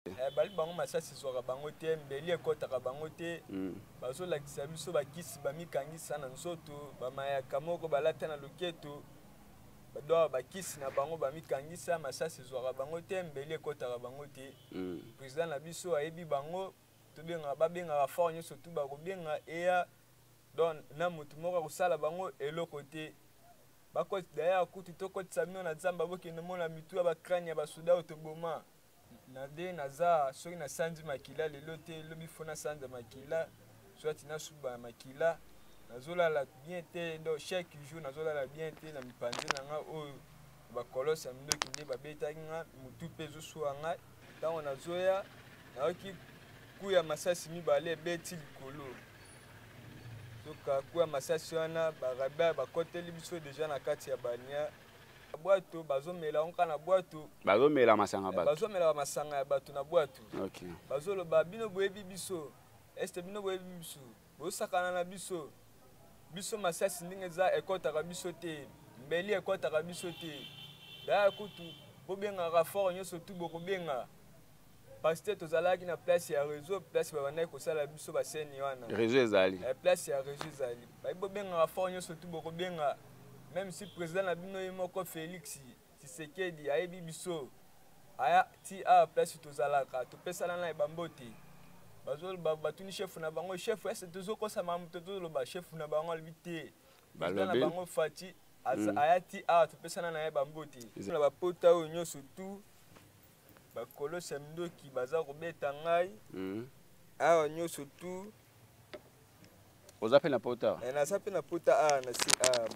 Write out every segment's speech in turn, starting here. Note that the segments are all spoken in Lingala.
Eh, bali bango masasi ezwaka bango te, mbeli ekɔtaka bango te. Bazolakisa biso bakisi bamikangisa na nzoto, bamayaka moko balata na loketo, badwaka bakisi na bango bamikangisa, masasi ezwaka bango te, mbeli ekɔtaka bango te. Président na biso ayebi bango, tobengaka, babengaka fort nyonso tu bakobenga eya. Donc na motu moko akosala bango eloko te. Bakoti daya kutu, tokotisa bino na zamba, bokende mona mitu ya bacrâne ya basoda oyo toboma. Na nde naza, soki nasanzi makila lelo te, lobi fo nasanza makila, soit nasuba ya makila. Nazolala bien te, donc chaque jour nazolala bien te. Na mipanzi na nga oyo, bakolose ya mindoki nde babetaki nga motu mpe ezoswa ngai. Ntango nazoya, nayoki coup ya masasi mibale ebeti likolo. Soka coup ya masasi wana, barebelles bakoteli biso déjà na kati ya bania bwato, bazomela yango kaka na bwato. Bazomela masanga bato. Bazomela masanga ya bato na bwato. Bazoloba: "Bino boyebi biso este, bino boyebi biso, bozosakana na biso. Biso masasi ndenge eza ekɔtaka biso te, mbeli ekɔtaka biso te. Daya kutu bobengaka fort nyonso tu bokobenga, parce que tozalaki na place ya réseau, place babandaki kosala biso baseni wana." Réseau ezali. Place ya réseau ezali. Bayi bobengaka fort nyonso tu bokobenga, même si président na bino ye moko Félix Tshisekedi ayebi biso, aya ti awa place tozalaka, topesana na ye bambote. Bazoloba, batuni chef na bango: "Chef, ese tozokosama moto tozoloba?" Chef na bango alobi te, président na Balobi. bango Fati aya ti awa, topesana na ye bambote. Na bapota oyo nyonso tu, bakolosi ya mindoki baza kobeta ngai awa nyonso tu. Oza mpe na pota? Naza mpe na pota awa na se awa.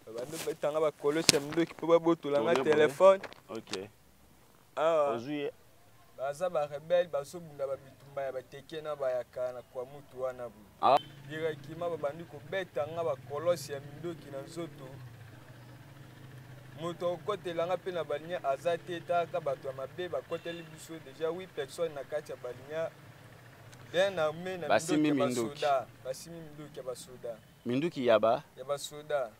Babandi betanga bakolosi ya mindoki mpo babotola nga Tourne boye. telefone. Awa Ozwi ye. baza barebelles, bazobunda babitumba ya bateke na bayaka na kwa mutu wana boye. Directement babandi kobeta nga bakolosi ya mindoki na nzoto. Moto akokotela nga mpe na balinia aza te. Taka bato ya mabe bakoteli biso déjà 8 personnes na kati ya balinia, bien armé na Basimbi mindoki ya mindoki. basoda. Basimi mindoki ya basoda. Minduki ya ba Ya basoda.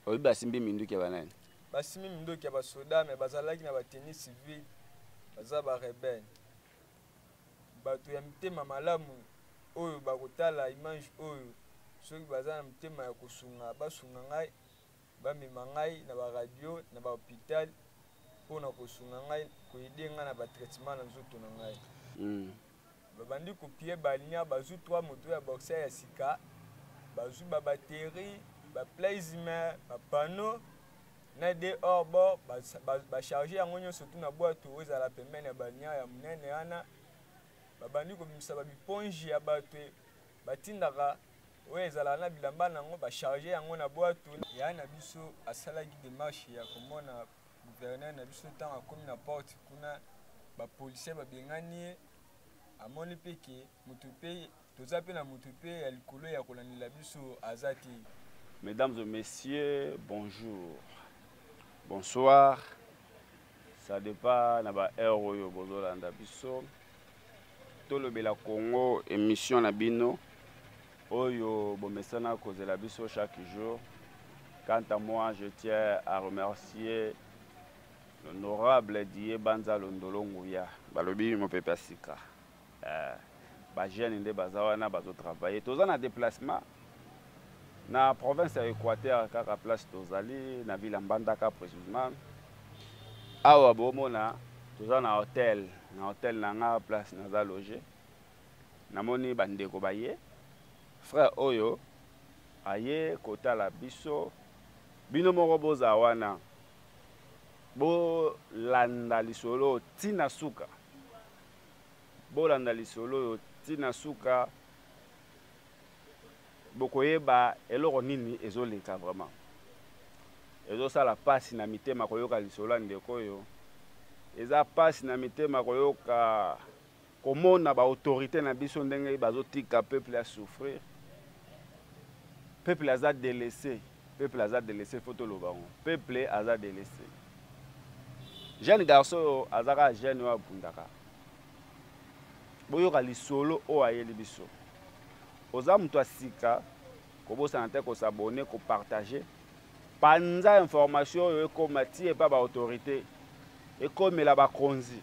Oyebi basimbi minduki ya banani? Basimi mindoki ya basoda, mais bazalaki na batenue civile, baza barebelles. Bato ya mitema malamu oyo bakotala image oyo, soki baza na mitema ya kosunga, basunga ngai, bamema ngai na baradio, na bahôpital, mpona kosunga ngai, koaider ngai na batraitement na nzoto na ngai. Babandi kopiller balinia, bazwi 3 moto ya boxer ya sika, bazwi babatterie, baplasme, bapanneau na de hors bord, bacharge yango nyonso tu na bwato oyo ezala pembeni ya balinia ya monene wana. Babandi kobimisa babiponge ya bato batindaka oyo ezalaka na bilamba nango, bacharge yango na bwato. Ya na biso asalaki démarche ya komona gouverneur na biso. Ntango akomi na porte kuna, bapolicier babengani ye. Amoni mpe ke motu mpe toza mpe na motu mpe ya likolo ya kolandela biso aza te. Mesdames et messieurs, bonjour, bonsoir, ça dépend na ba heure oyo bozolanda biso. Tolobela Congo, émission na bino oyo bomesana kozela biso chaque jour. Quant à moi, je tiens à remercier l'honorable Die Banza Londolo Nguya. Balobi mopepe ya sika. Bajeune nde baza wana bazotravaille. Toza na déplacement na province ya Équateur, kaka place tozali na ville ya Mbandaka précisément. Awa bomona toza na hôtel, na hôtel na nga place naza logé. Namoni bandeko baye, frère oyo aye kotala biso. Bino moko bozala wana, bolanda lisolo oyo ntina suka, bolanda lisolo oyo ntina suka, bokoyeba eloko nini ezoleka. Vraiment ezosala mpasi na mitema koyoka lisolo ya ndeko oyo. Eza mpasi na mitema koyoka, komona baautorité na biso ndenge bazotika peuple asouffrir. Peuple aza délaissé, peuple aza délaissé. Faut toloba ngo, peuple aza délaissé. Jeune garçon oyo aza kaka jeune oyo abundaka. Boyoka lisolo oyo ayeli biso. Oza moto ya sika, kobosana te kos'abonner, kopartager, panza information oyo ekóma ti epa baautorité, ekomela bakonzi.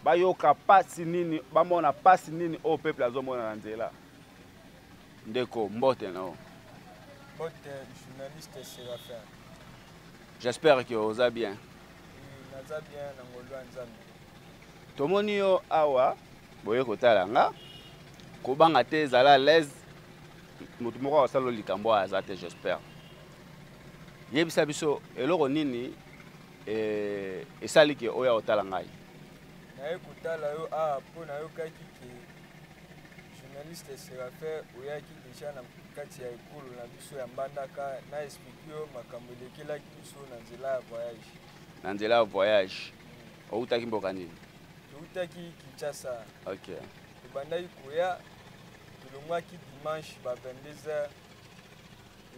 Bayoka pasi nini, bamona pasi nini oyo peuple azomona na nzela. Ndeko, mbote na yo. Mbote, journaliste Séraphin. J'espère que oza bien. Oui, naza bien na ngolu ya Nzambe. Tomoni yo awa boye kotala nga, kobanga te, ezala à l'aise. Moto moko akosala likambo oyo aza te, j'espère. Yebisa biso eloko nini esali ke oyo akotala ngai. Naye kotala yo awa mpo nayokaki ke journaliste Séraphin oyaki deja na kati ya ekolo na biso ya Mbandaka, na explique yo makambo elekelaki biso na nzela ya voyage. Na nzela ya voyage. Outaki mboka nini? Toutaki Kinshasa. Ok. Tobandaki koya, tolongwaki dimanche ba 22h.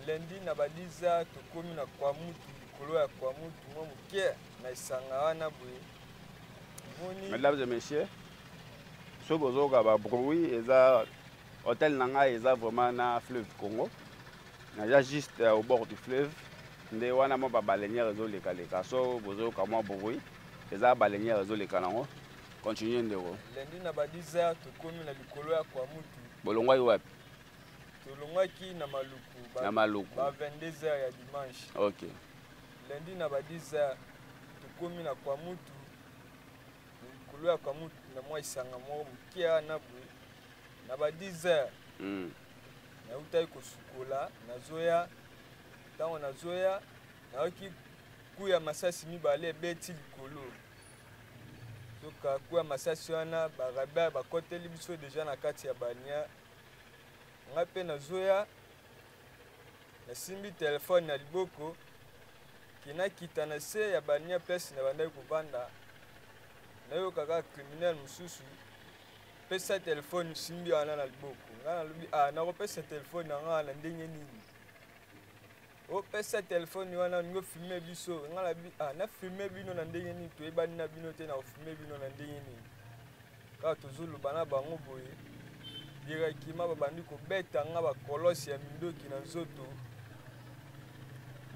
Lundi na ba 10h tokomi na Kwamutu, likolo ya Kwamutu mwa moke na esanga wana boye. Moni. Mesdames et messieurs, soki bozoyoka ba bruit, eza hôtel na ngai, eza vraiment na fleuve Congo. Naza juste au bord du fleuve. Nde wana mwa ba baleinière ezolekaleka. So bozoyoka mwa bruit, eza baleinière ezoleka nango. Continue ndeko. Lundi na ba 10h tokomi na likolo ya Kwamutu. Bolongwaki wapi? Tolongwaki na Maluku. Na Maluku. Ba 22h ya dimanche. Ok. Lundi na ba 10h tokomi na Kwamutu. Likolo ya Kwamutu na mwa esanga moko moke wana boye. Na ba 10h. Nautaki kosukola, nazoya. Ntango nazoya, nayoki kuya masasi mibale ebeti likolo. Soka kuya masasi wana, ba rebelle bakoteli biso deja na kati ya bania. Ngai mpe nazoya, nasimbi telefone na liboko, ke nakita na se ya bania place na bandaki kovanda. Nayoka kaka criminel mosusu pesa telefone simbi wana na liboko. Ngai nalobi, ah, nakopesa telefone na ngai na ndenge nini? Opesa telefone wana olingi ofilme biso. Ngai nalobi, ah, na filme bino na ndenge nini? Toyebani na bino te, na ofilme bino na ndenge nini? Kaka tozoloba na bango boye, directement babandi kobeta nga bakolosi ya mindoki na nzoto.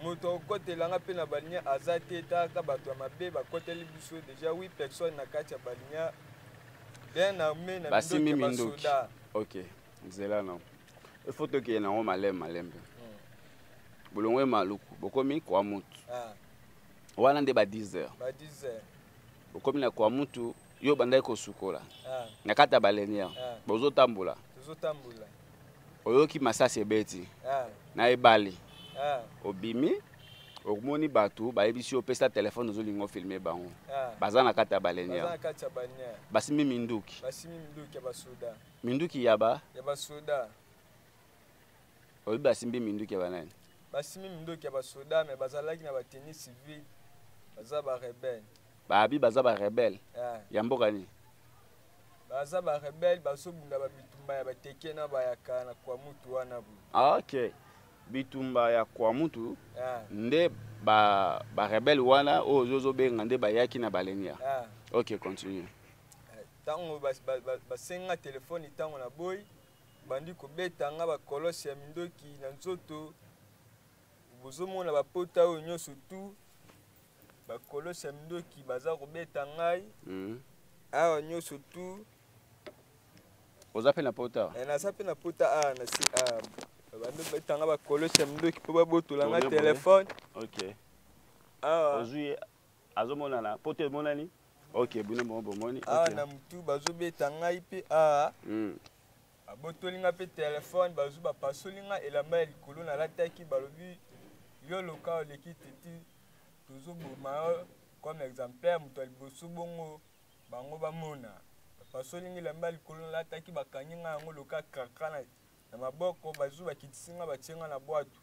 Moto akokotela nga mpe na balinia aza te, taka bato ya mabe bakoteli biso deja 8 personnes na kati ya balinia bien armé na basimbi mindoki ya mindoki. basoda. Ok, nzela na il faut tokende nango malembe malembe. Bolongo ye Maluku, bokomi Kwamutu. Wana nde ba 10h. Ba 10h. Bokomi na Kwamutu, yo bandaki kosukola. Na kati ya baleinière. Bozotambola. Tozotambola. Oyoki masasi ebeti. Na ebale. Obimi, okomoni bato bayebisi yo opesa telefone, ozolinga ofilme bango. Baza na kati ya baleinière. Baza na kati ya baleinière. Basimbi minduki. Basimbi minduki ya basoda. Minduki ya ba? Ya basoda. Oyebi basimbi minduki ya banani? Basimbi minduki ya basoda, mais bazalaki na ba tenue civile, baza ba rebelle. Babi baza ba rebelle. Ya mboka nini? Baza ba rebelle, bazobunda ba bitumba ya bateke na bayaka na Kwamutu wana boye. Ah, ok. Bitumba ya Kwamutu nde ba rebelle wana oyo ozobenga nde bayaki na baleinière. Ok, continue. Tango basenga telefone tango na boy, bandi kobeta nga bakolosi ya mindoki na nzoto. Bozomona bapota oyo nyonso tu bakolosi ya mindoki baza kobeta ngai. Awa nyonso tu. Oza pe na pota? Naza pe na pota awa na se awa. Bandi kobeta nga bakolosi ya mindoki mpo babotola nga telefone. Ok. Awa. Ozwi azomonana, pota emonani? Ok, bino bongo bomoni. Awa na mutu bazobeta ngai pe awa. Babotoli nga pe telefone, bazwi bapasoli nga elamba ya likolo nalataki, balobi yo loka oleki teti, tozoboma yo comme exemplaire moto ya liboso bongo bango bamona. Bapasoli nga elamba ya likolo nalataki, bakangi nga yango loka kraka na maboko, bazwi bakitisi nga batie nga na bwatu.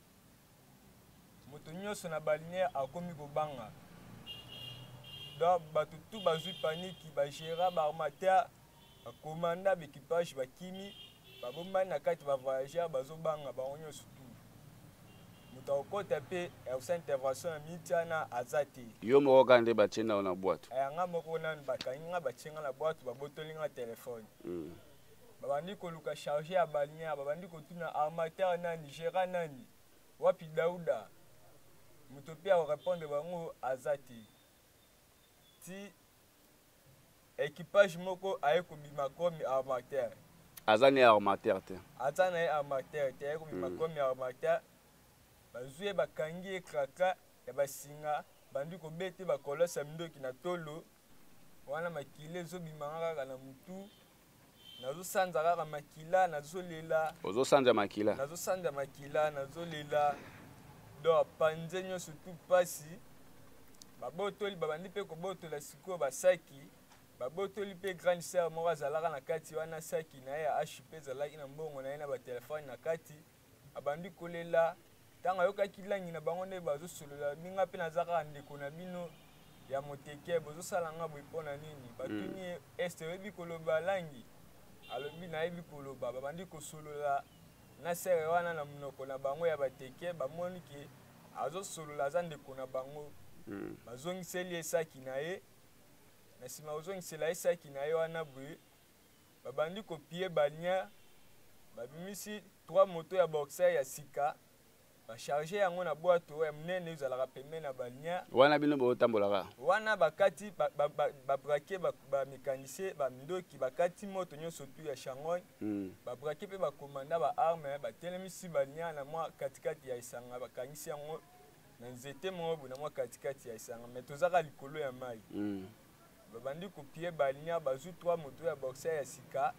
Moto nyonso na balinière akomi kobanga. Donc bato tout bazwi paniki, ba gérant, ba armateur, ba commandant, ba équipage bakimi, babombani na kati ba voyageurs bazobanga bango nyonso tout. Moto akokota pe akosala intervention na minute wana aza te. Yo moko kaka nde batie nao na bwatu? Nga moko nanu bakangi nga, batie nga na bwatu, babotoli nga telefone. Babandi koluka charge ya balinière, babandi kotuna armateur nani, gérant nani, wapi Dauda. Moto pe akorépondre bango aza te. Ti Equipage moko aye kobima comme armateur. Aza ne armateur te. Aza na ye armateur te, aye kobima comme armateur. Bazwi ye, bakangi ye kraka ya basinga, bandi kobete bakolosi ya mindoki na tolo. Wana makila ezobima nga kaka na mutu. Nazosanza kaka makila, nazolela. Ozosanza makila? Nazosanza makila, nazolela. Donc panze nyonso tu pasi. Babotoli, babandi mpe kobotola sikoyo basaki. Babotoli mpe grande sœur moko azalaka na kati wana, saki na ye ya HP ezalaki na mbongo na ye na batelefone na kati. Abandi kolela ntango ayokaki langi na bango nde bazosolola, binga mpe naza kaka ndeko na bino ya moteke, bozosala nga boye mpo na nini? Batuni ye, este oyebi koloba langi? Alobi nayebi koloba. Babandi kosolola na sere wana na monoko na bango ya bateke, bamoni ke azosolola aza ndeko na bango. Bazongiseli ye saki na ye. Na nsima kozongisela ye saki na ye wana boye, babandi kopie balien, babimisi 3 moto ya boxer ya sika, bacharge yango na bwato ya monene ezalaka pembeni na balien. Wana bino botambolaka? Wana bakati babrake bamécanicien bandoki, bakati moto nyonso tu ya changogne. Babrake mpe bakomanda baarme, batelemisi balien na mwa katikati ya esanga, bakangisi yango na nzete moko boye na mwa katikati ya esanga, mais tozaka likolo ya mai. Babandi kopie balien, bazwi 3 moto ya boxer ya sika,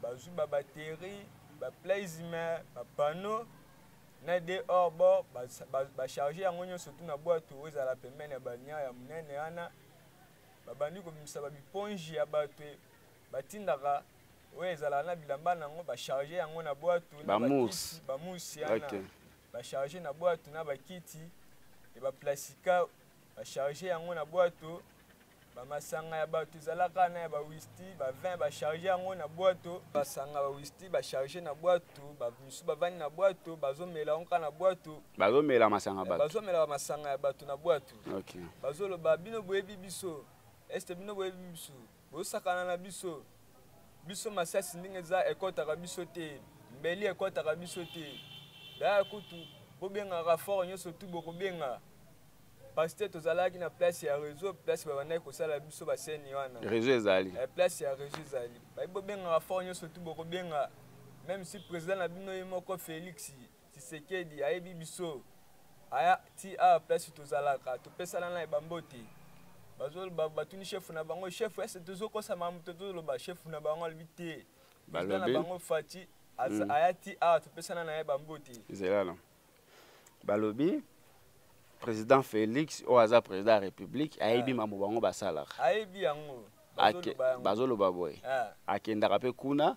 bazwi ba batterie, ba plasme, ba panneau na de hors bord, bacharge yango nyonso tu na bwato oyo ezala pembeni ya balien ya monene wana. Babandi kobimisa ba biponge ya bato batindaka oyo ezalaka na bilamba nango, bacharge yango na bwato, na bakiti, ba mousse wana. Bacharge na bwato na bakiti ya baplastika, bacharge yango na bwato. Bamasanga ya bato ezalaka na ya bawisti, bavin, bacharge yango na bwato. Basanga bawisti bacharge na bwato, bamisu bavandi na bwato, bazomela yango kaka na bwato. Bazomela masanga bato. Bazomela masanga ya bato na bwato. Bazoloba bino boyebi biso, este bino boyebi biso, bosakana na biso. Biso masasi ndenge eza ekɔtaka biso te, mbeli ekɔtaka biso te. Daya kutu bobengaka fort nyonso tu bokobenga. Parce que tozalaki na place ya réseau, place babandaki kosala biso baseni wana. Réseau ezali. Place ya réseau ezali. Bayi bobengaka fort nyonso tu bokobenga. Même si président na bino ye moko Félix Tshisekedi ayebi biso, aya ti awa place tozalaka, topesana na ye bambote. Bazoloba, batuni chef na bango, chef, est-ce que tozokosa makambo tozoloba? Chef na bango alobi te. Président na bango Fatshi, aya ti awa topesana na ye bambote. Ezalana. Balobi président Félix oyo aza président ya République ayebi mambo bango basalaka. Ayebi yango. Bazoloba boye. Akendaka pe kuna,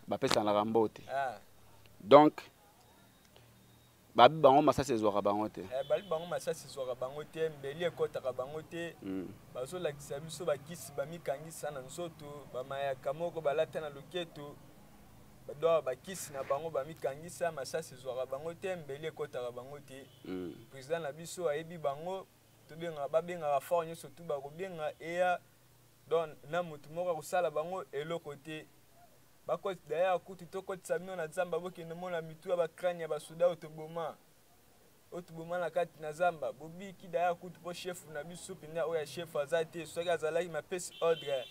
bapesanaka mbote. Donc babi bango masasi ezwaka bango te. Babi bango masasi ezwaka bango te, mbeli ekɔtaka bango te. Bazolakisa biso bakisi bamikangisa na nzoto, bamayaka moko balata na loketo. Badoa bakisi na bango bamikangisa, masasi ezwaka bango te, mbeli ekɔtaka bango te. Président na biso ayebi bango, tobengaka, babengaka fort nyonso tu bakobenga eya. Donc na motu moko akosala bango eloko te. Bakoti d'ailleurs kutu tokotisa bino na zamba, bokende mona mitu ya ba crâne ya basoda oyo toboma. Oyo toboma na kati na zamba. Bobiki d'ailleurs kutu po chef na biso mpenza oyo ya chef aza te. Soki azalaki mapesi ordre,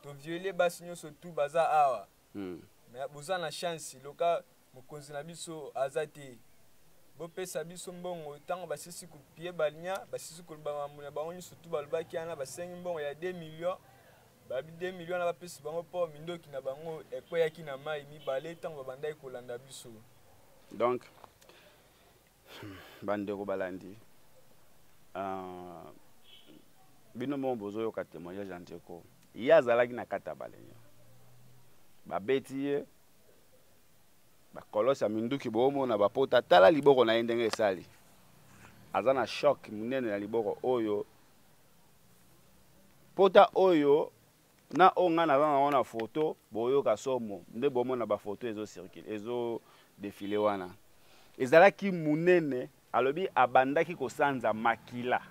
to violer basi nyonso tu baza awa. Mais boza na chance loka mokonzi na biso aza te. Bopesa biso mbongo ntango basisi kopie balia, basisi koloba mambo na bango nyonso tu balobaki wana, basengi mbongo ya 2 millions. Babi 2 millions na bapesi bango mpo mindoki na bango ekweyaki na mai mibale ntango babandaki kolanda biso. Donc bandeko balandi, bino moko bozoyoka témoignage ya ndeko. Ye azalaki na kati ya balenya, babeti ye bakolosi ya minduki, boomona bapota. Tala liboko na ye ndenge esali, aza na choc monene na liboko oyo. Pota oyo na oyo nga naza nango na photo, boyoka somo nde bomona ba photo ezo circule, ezo défilé wana. Ezalaki monene, alobi abandaki kosanza makila.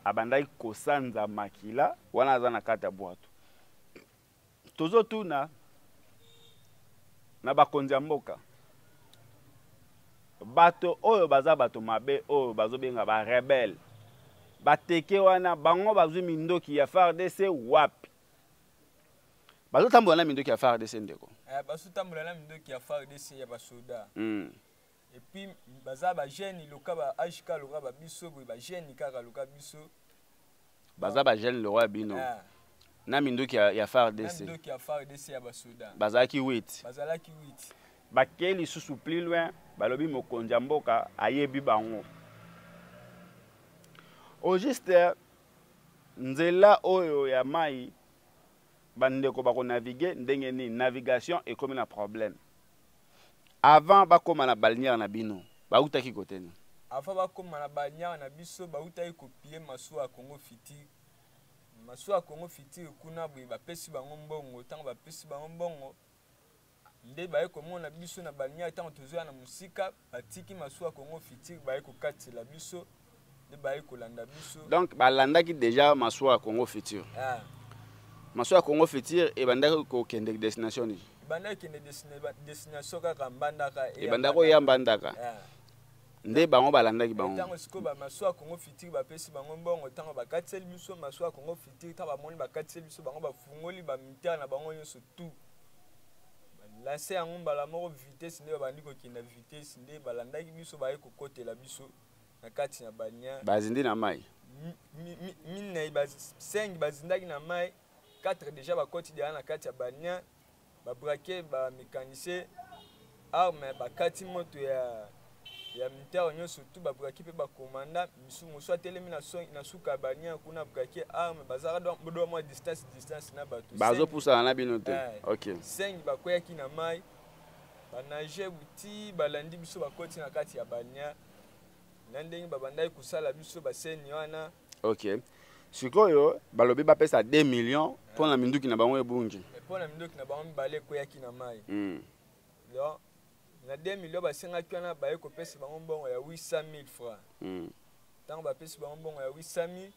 Abandaki kosanza makila wana aza na kati ya bwato. Tozotuna na bakonzi ya mboka, bato oyo baza bato mabe oyo bazobenga ba rebelle, Bateke wana bango bazwi mindoki ya FARDC wapi? Bazotambola na mindoki ya FARDC, ndeko. Eh, bazotambola na mindoki ya FARDC ya basoda. Et puis baza bajeune loka ba âge ka loka babiso boye, bajeune kaka loka biso. Baza bajeune lokola bino? Ah. Na mindoki ya Na FARDC? Mindoki ya FARDC ya basoda. Bazalaki 8? Bazalaki 8. Bakei lisusu plus loin, balobi mokonzi ya mboka ayebi bango. Au juste, nzela oyo ya mai, bandeko bakonavigue ndenge nini? Navigation ekomi na problème. Avant bakóma na balinière na bino, bautaki kote nini? Avant bakóma na balinière na biso, bautaki kopiller masuwa ya Congo Futur. Masuwa ya Congo Futur kuna boye, bapesi bango mbongo. Ntango bapesi bango mbongo, nde baye komona biso na balinière. Ntango tozoya na mosika, batiki masuwa ya Congo Futur, baye kokatela biso, nde baye kolanda biso. Donc balandaki déjà masuwa ya Congo Futur? Ah. Masuwa ya Congo Futur ebandaki kokende destination nini? Ebandaki kende destination kaka Mbandaka. Ebandaki koya Mbandaka? Ah. Nde bango balandaki bango? Ntango sikoyo bamasuwa ya Congo Futur bapesi bango mbongo, ntango bakatiseli biso masuwa ya Congo Futur, ntango bamoni bakatiseli biso, bango bafungoli bamilitaire na bango nyonso tout, balancer yango mbala moko vitesse, nde babandi kokenda vitesse, nde balandaki biso, baye kokotela biso na kati na balinière. Bazindi na mai? Minei, 5 bazindaki na mai, 4 déjà bakoti deya na kati ya balinière. Babraquer bamécanicien, arme, bakati moto ya militaire nyonso tu, babraquer mpe bacommandant mosu atelemi na suka ya balinière kuna, braquer arme. Bazalaka do mwa distance na bato. Bazopusana na bino te? Eh. Ok. 5 bakweyaki na mai, banage buti, balandi biso, bakoti na kati ya balinière na ndenge babandaki kosala biso baseni wana. Ok, sikoyo balobi bapesa 2 millions mpo na minduki na bango ebungi? Mpo na mindoki na bango mibale ekweyaki na mai. Donc na 2 millions basengaki wana, baye kopesa bango mbongo ya 800 000 francs. Ntango bapesi bango mbongo ya 800 000,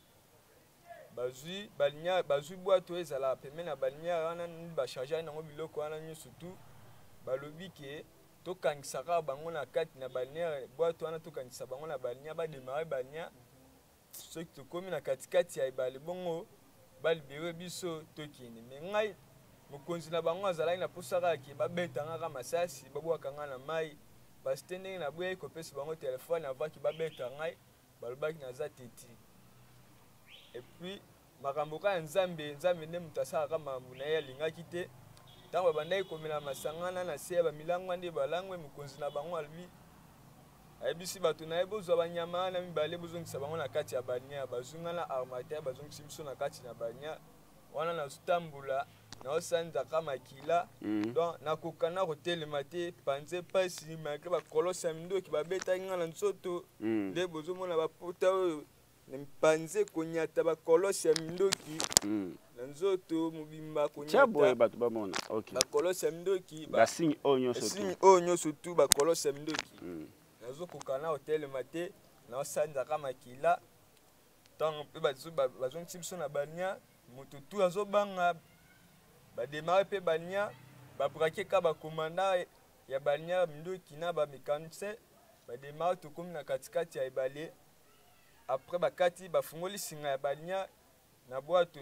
bazwi balinière, bazwi bwato oyo ezalaka pembeni na balinière wana, bachargeaki nango biloko wana nyonso tu. Balobi ke tokangisa kaka bango na kati na balinière, bwato wana, tokangisa bango na balinière, badémarrer balinière. Soki tokómi na katikati ya ebale, bongo balibérer biso, tokende. Me ngai, mokonzi na bango azalaki na posa kaka ke babeta nga masasi, babwaka nga na mai, parce te ndenge naboyaki kopesa bango telefone avaki babeta ngai, balobaki naza teti. Et puis makambo kaka ya Nzambe, Nzambe nde moto asalaka makambo na ye. Alingaki te. Ntango babandaki komela masangana na se ya bamilango nde balangwe, mokonzi na bango alobi, ayebisi bato na ye: "Bozwa banyama wana mibale, bozongisa bango na kati ya balinière." Bazwi nga na armateur, bazongisi biso na kati na balinière wana. Nazotambola, naosanzaka makila. Donc nakoka na kotelema te, panze pasi, malgré bakolosi ya mindoki babetaki nga na nzoto. Nde bozomona bapota oyo na mipanze, konyata bakolosi ya mindoki na nzoto mobimba. Tia boye Konyata bato bamona, ok. bakolosi ya mindoki. Basigne oyo nyonso tu. Signe oyo nyonso tu, bakolosi ya mindoki. Nazokoka na kotelema te, naosanzaka makila. Ntango mpe bazongisi biso na balinière, moto tu azobanga. Badémarrer mpe balinière, babraquer ka bacommandant ya balinière mindoki na bamécanicien. Badémarrer, tokómi na katikati ya ebale. Après bakati, bafungoli singa ya balinière na bwato,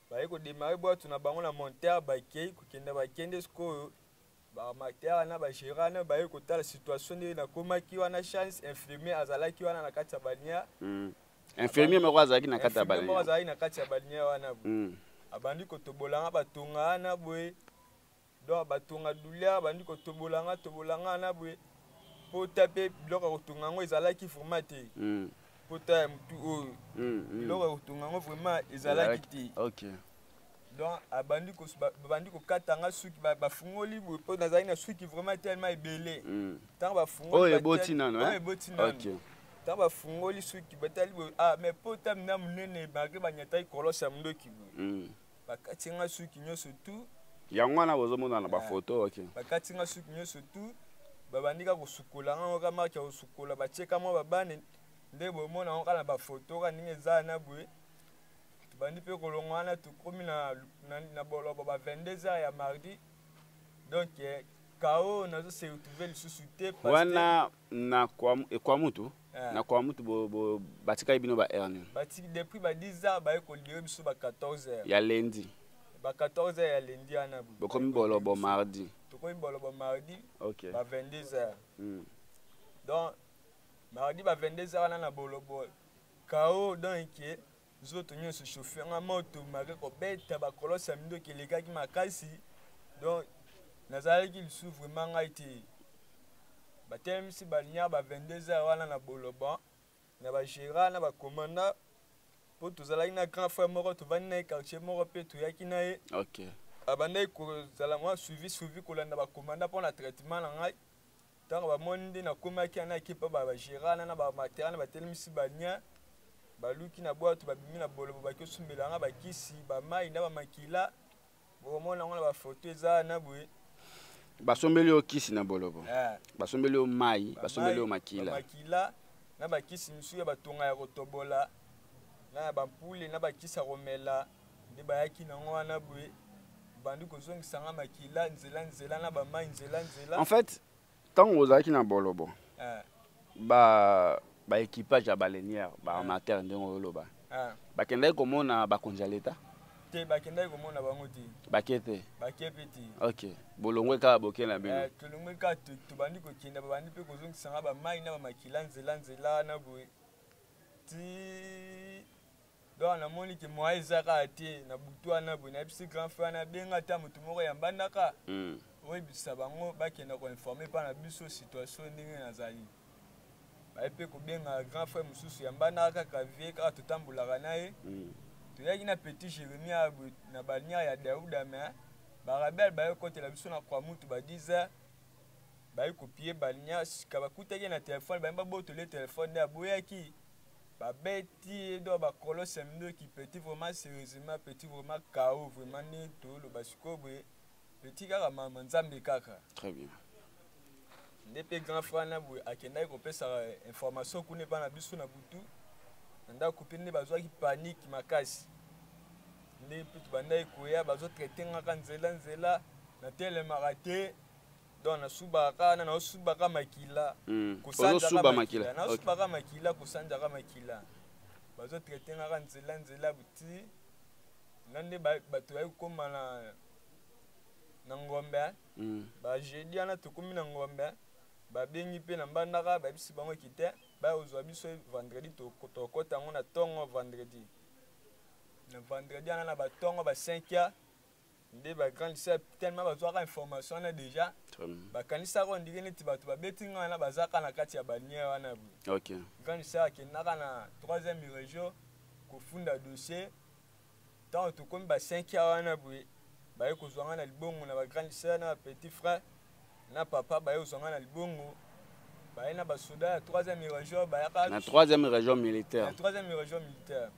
baye kodémarrer bwato na bango na moteur, bakei kokenda. Bakende sikoyo, baarmateur na bagérant wana baye kotala situation ndenge nakomaki wana. Chance, infirmier azalaki wana na kati ya balinière. Infirmier moko azalaki na kati ya Infirmier moko balinière? Azalaki na kati ya balinière wana boye. Abandi kotobolanga batonga wana boye, donc batonga douleur, abandi kotobolanga, tobolanga wana boye. Pota mpe biloko ya kotonga yango ezalaki vraiment te. Pota ya motu oyo, biloko ya kotonga yango vraiment ezalaki te. Donc abandi babandi kokata nga suki, bafungoli boye, mpo nazalaki na suki vraiment tellement ebele. Ntango bafungoli, Oyo eboti nano, oyo eh? eboti nano. Ntango bafungoli suki, batali boye, ah, mais pota mina monene, malgré banyataki kolosi ya mondoki boye. Bakati nga suki nyonso tu. Yango wana bozomona na bafoto, ok. Bakati nga suki nyonso tu, babandi kaka kosukola nga kaka marke ya kosukola, batieka mwa babane, nde bomona yango kaka na bafoto kaka ndenge eza na boye. Tobandi mpe kolongwa wana, tokomi na bolobo ba 22 heures ya mardi. Donc kao nazo se retrouver lisusu te parce que Wana na Kwamutu? Eh. Na Kwamouth bo, bo batikaki bino ba heure nini? Batiki depuis ba 10 heures baye kolibere biso ba 14 heures. Ya lundi. Ba 14 heures ya lundi wana boye. Bokomi bolobo mardi. Tokomi bolobo mardi. Okay. Ba 22 heures. Donc mardi ba 22 heures wana na bolobo KO donc nzoto nyonso chauffe nga moto make kobeta bakolosi ya mindoki elekaki makasi donc nazalaki lisusu vraiment ngai te. Batelemisi balinière ba 22 heures wana na bolobo na ba gérant na ba commandant po tozalaki na grand frère moko tovandi na ye quartier moko mpe toyaki na ye. Okay. Abandaki kozala mwa suivi suivi kolanda ba commandant mpo na traitement na ngai. Ntango bamoni nde nakomaki wana ake mpo ba gérant na ba matériel batelemisi balinière baluki na bwato babimi na bolobo baki osumbela nga bakisi ba mai na ba makila. Bokomona yango na ba photo eza wana boye. Basombeli yo kisi na bolobo. Eh. Basombeli yo mai, Ba basombeli yo mai, makila. Ba makila na bakisi misusu ya batonga ya kotobola na ya bampule na bakisi ya komela nde bayaki nango wana boye. Bandi kozongisa nga makila nzela nzela na ba mai nzela nzela. En fait, tango ozalaki na bolobo. Eh. Ba équipage ya baleinière, ba Eh. armateur ndenge oloba. Eh. Bakendaki komona bakonzi ya l'État? Te, bakendaki komona bango te. Bake te. Bake pe te. Ok. Bolongwe kaka boke na bino. Eh, tolongwe kaka tobandi kokenda, babandi pe kozongisa nga ba mai na ba makila nzela nzela na boye. Ti donc namoni ke moyen eza kaka te na butu wana boye, nayebisi grand frère wana abenga ata motu moko ya mbandaka. Oyebisa bango bakenda koinforme mpa na biso situation ndenge nazali. Baye mpe kobenga grand frère mosusu ya mbandaka kaka vie kaka totambolaka na ye. Toyaki na petit Jérémie awa boye na balinière ya Daouda, mais ba rebelle baye kotela biso na Kwamouth ba 10 heures. Baye kopie balinière sika bakutaki na téléphone, baye babotole téléphone nde aboyaki. Babeti ye donc bakolosi ya mindoki petit vraiment sérieusement petit vraiment KO vraiment nde toloba sikoyo boye petit kaka mama Nzambe kaka. Très bien. Nde pe grand frère na boye akendaki kopesa information kuna epa na biso na butu na ndako pe nde bazwaki panique makasi. Nde pe tobandaki koya bazotraite ngaka nzela nzela natelemaka te. Donc nasubaka na nasubaka makila. Kosanzaka Ozosuba makila. makila. Nasubaka makila, kosanzaka makila. Bazotraite ngaka nzela nzela buti. Na nde bato bayi kokóma na ngombe. Ba jeudi wana tokomi na ngombe. Babengi pe na mbandaka, bayebisi bango kite, baya kozwa biso vendredi, tokota yango na tongo vendredi. Na vendredi wana na ba tongo ba 5 heures, nde ba grande sœur tellement bazwaka information wana déjà. Très bien. Bakanisaka on dirait neti bato babeti nga wana bazaka na kati ya balinière wana boye. Ok. Grande sœur akendaka na 3e région kofunda dossier. Tango tokomi ba 5 heures wana boye, baye kozwa nga na libongo na ba grande sœur na ba petit frère na papa, baye kozwa nga na libongo. Baye na ba soda ya 3e région, bayaka Na 3e région militaire. Na 3e région militaire.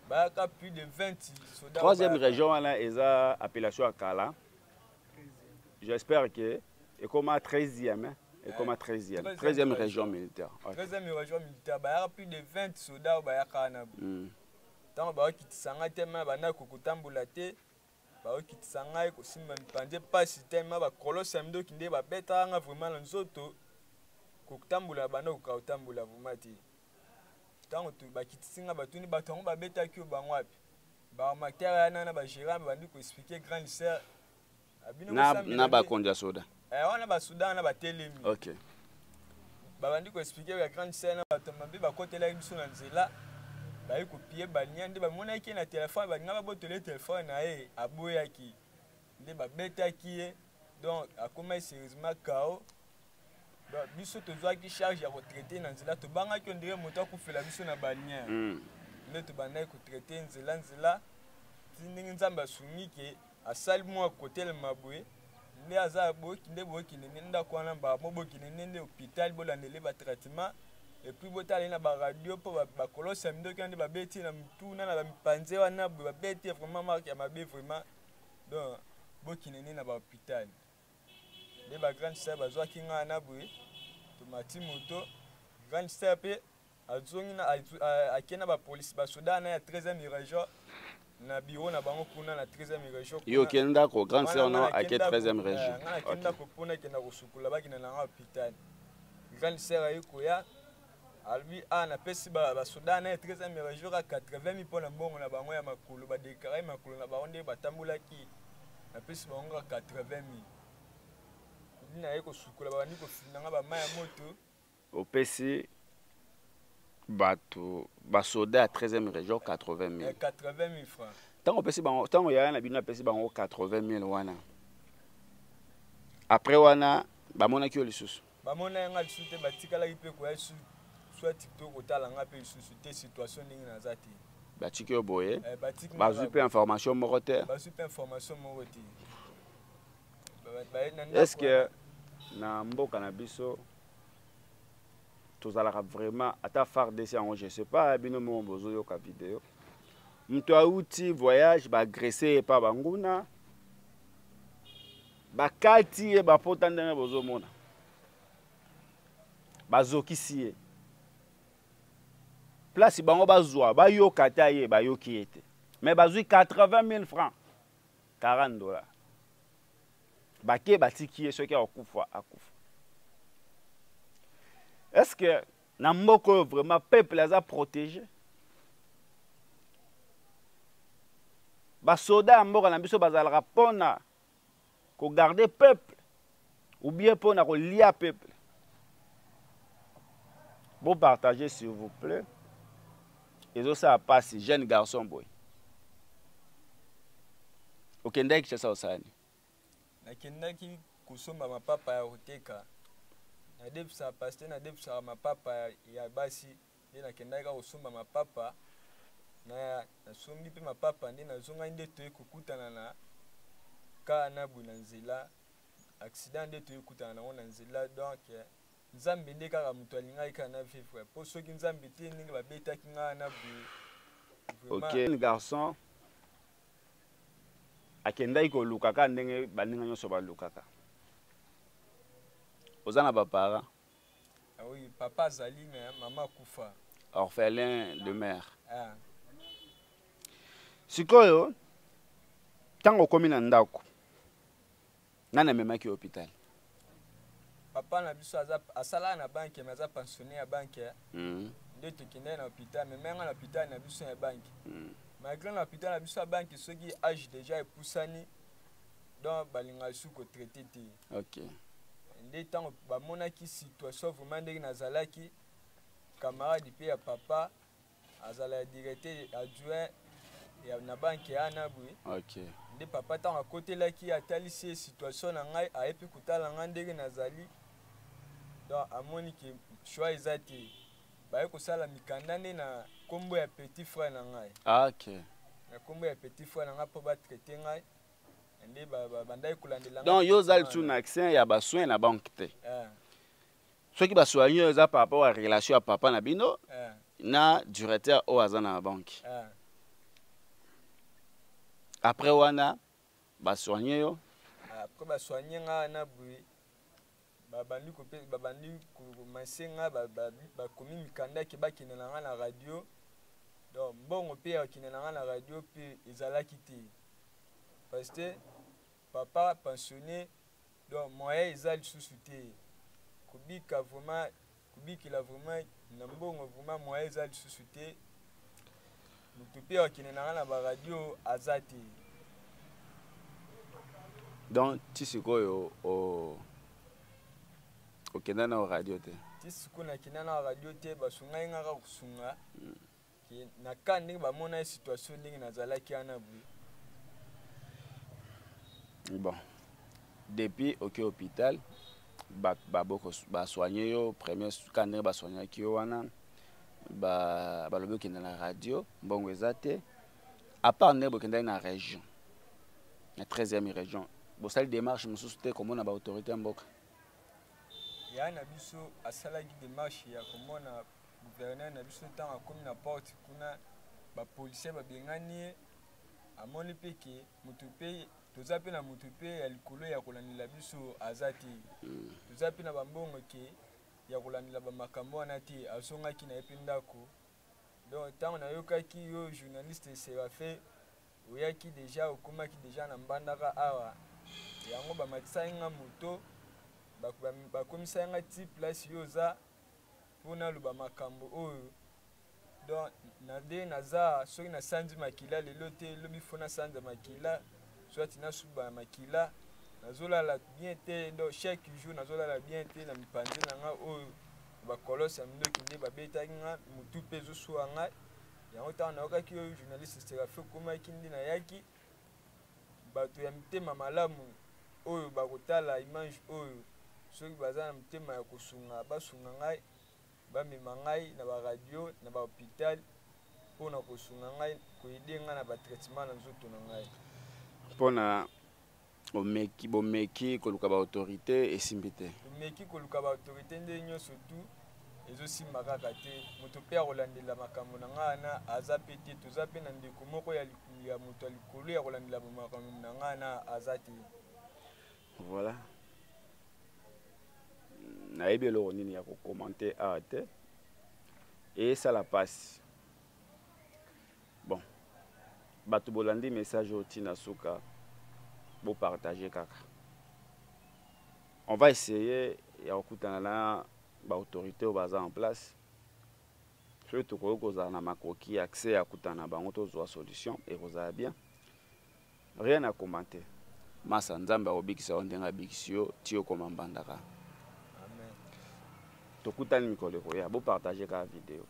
Bayaka plus de 20 soldats. 3e Bayaka. région wana eza appellation ya kala. J'espère que ekoma 13e, hein? Ekoma 13e. 13e 13e région. région militaire. Okay. 13e région militaire, bayaka plus de 20 soldats bayaka na bo. Tango bayokitisa ngai te, ma banda kokotambola te, bayokitisa ngai kosimba mipanzi pasi te, ma bakolosi ya mindoki nde babetaka nga vraiment na nzoto, kotambola banda kotambola vraiment te. Tango bakitisi nga batuni bato yango babetaki yo bango wapi? Ba armateur ya nana ba gérant bandi ko expliquer grande sœur. Abino kosambela Na nde- bakonzi ya soda. Eh, wana ba soda wana batelemi. Ok. Babandi ko expliquer ya grande sœur na bato mabe bakotelaki biso na nzela. Bayi kopie balia nde bamonaki ye na téléphone, balinga babotole téléphone na ye, aboyaki. Nde babetaki ye, donc akomaki sérieusement KO. Donc, biso tozwaki charge ya kotraite na nzela, tobangaki on dirait moto akufela biso na balien. Nde tobandaki kotraite nzela nzela, ti ndenge Nzambe asungi ke asali mwa kotelema boye, nde aza boyoki, nde boyokende nde ndako wana, ba mo bokende nde nde hôpital, bolandele ba traitement, et puis botala ye na ba radio mpo bakolosi ya mindoki wana nde babeti na mituna na ba mipanze wana boye, babeti vraiment marque ya mabe vraiment. Donc bokende nde na ba hôpital. Nde ba grande sœur bazwaki nga na boye, tomati moto, grande sœur pe azongi na, azu, a, ake na ba police, ba soda na ya 13e région, na bureau na bango kuna na 13e région kuna. Yo okende ndako, grande sœur Wana na nga ake nakenda 13e ko, région. eh, nga nakenda Ok. ko mpona kenda kosukola, bakenda na nga hôpital. Grande sœur aye koya, Alobi a napesi basoda na ye 13e région kaka 80 000 mpo na mbongo na bango ya makolo, badeklare makolo na bango nde batambolaki, napesi bango kaka 80 000. Ndi naye kosukola, babandi kofina nga bamai ya moto. Opesi bato basoda ya 13e région 80 000? 80 000 francs. Ntango opesi bango, ntango yaya na bino apesi bango 80 000 wana, après wana bamonaki yo lisusu? Bamona nga lisusu te, batikalaki mpe koya soit to kotala nga mpe lisusu te, situation ndenge naza te. Batiki yo boye? Bazwi mpe information moko te? Bazwi mpe information moko te. Est ce que na mboka na biso tozalaka vraiment ata FARDC yango? Je sais pas, bino moko bozoyoka video, moto auti voyage, baagresse ye pa banguna, bakati ye bapota ndenge bozomona, bazokisi ye place, bango bazwa bayoka ata ye, bayoki ye te, mais bazwi 80 000 francs, 40 $, bake batiki ye, soki akufa akufa. Est ce que na mboka oyo vraiment peuple aza protégé? Basoda ya mboka na biso bazalaka mpona kogarde peuple ou bien mpona kolia peuple? Bopartage s'il vous plaît, ezosala mpasi. Jeune garçon boye, okendaki Kinshasa osala nini? Nakendaki kosomba mapapa ya koteka. Nadefisaka, pasteur, nadefisaka mapapa ya basi. Nde nakendaki kaka kosomba mapapa na nasombi mpe mapapa, nde nazongaki, nde toye kokutana na ka na boye na nzela, accident nde toye kokutana nango na nzela. Donc Nzambe nde kaka moto alingaki kaka na vivre, mpo soki Nzambe te, ndenge babetaki ngai na boye. Ok, garçon akendaki koluka kaka ndenge baninga nyonso balukaka. Oza na baparent? Ah oui, papa azali, mais mama akufa. Orphelin de mère? Ah. Sikoyo ntango okomi na ndako, nani amemaki hôpital? Papa na biso asalaka na banque, mais aza pensionné ya banque. Nde tokendaki na hôpital, amemaki nga na hôpital na biso ya banque. Malgré na hôpital na biso ya banque, soki âge déjà epusani, donc balingaka lisusu kotraite te. Nde ntango bamonaki situation vraiment ndenge nazalaki, camarade mpe ya papa azala ya directeur adjoint ya na banque wana boye. Nde papa ntango akotelaki, atalisi ye situation na ngai, ayebi kotala ngai ndenge nazali, donc amoni ke choix eza te, baye kosala mikanda nde na nkombo ya petit frère na ngai. Na nkombo ya petit frère na ngai mpo batraite ngai, nde bandaki kolandela. Donc yo oza lisusu na accès ya basoin na banque te? Soki basoigne oyo eza par rapport ya relation ya papa na bino na directeur oyo aza na banque. Après wana basoigne yo? Après basoigne nga na boye, babandi komasser nga, bakomi mikanda ke bakende na nga na radio. Donc mbongo mpe ya kokende na nga na radio mpe ezalaki te, parce que papa pensionné, donc moyen eza lisusu te kobika vraiment, kobikela vraiment na mbongo, vraiment moyen eza lisusu te. Moto mpe akende na nga na baradio aza te. Donc ti sikoyo okenda na radio te? Ti sikoyo nakenda na radio te. Basungai nga kaka kosunga na ka ndenge bamona ye situation ndenge nazalaki wana boye. Bon, depuis oke hôpital, basoigne yo premier ka ndenge basoignaki yo wana, balobi okende na radio, mbongo eza te. À part ndenge bokendaki na région, na 13e région, bosali démarche mosusu te komona baautorité ya mboka? Ya na biso asalaki démarche ya komona gouverneur na biso. Ntango akomi na porte kuna, bapolisier babengani ye. Amoni mpe ke moto mpe toza mpe na moto mpe ya likolo ya kolandela biso aza te. Toza mpe na bambongo ke ya kolandela bamakambo wana te. Azongaki na ye mpe ndako. Donc ntango nayokaki yo journaliste Serafe oyaki déjà, okomaki déjà na Mbandaka awa, yango bamatisaki nga moto, bakomisaki nga ti place yo oza. Mpo naloba makambo oyo, donc na nde naza, soki nasanzi makila lelo te, lobi fo nasanza makila, soit nasuba na makila. Nazolala bien te, donc chaque jour nazolala bien te na mipanzi na nga oyo. Bakolose ya mindoki nde babetaki nga, motu mpe ezosuwa ngai. Yango ntango nayokaki oyo journaliste Serafi okomaki, nde nayaki. Bato ya mitema malamu oyo bakotala image oyo, soki baza na motema ya kosunga, basunga ngai, bamema ngai na baradio, na bahôpital, mpo na kosunga ngai, koaider ngai na batraitement na nzoto na ngai. Mpona omeki, bomeki koluka baautorité, esimbi te? Tomeki koluka baautorité nde nyonso tu, ezosimba kaka te. Moto mpe akolandela makambo na ngai wana aza mpe te. Toza mpe na ndeko moko ya moto ya likolo ya kolandela makambo na ngai wana aza te. Voilà, nayebi eloko nini ya kocommenter awa te, esala mpasi. Bon, bato bolandi message oyo ntina suka, bopartage kaka. On va essayer ya kokutana na baautorité oyo baza en place. Soki tokoki kozala na makoki, accès ya kutana na bango, tozwa solution, ekozala bien. Rien à commenter. Masa, Nzambe akobikisa yo ndenge abikisi yo ti okoma Mbandaka. Amen. Tokutani mikolo ekoya. Bopartage kaka video.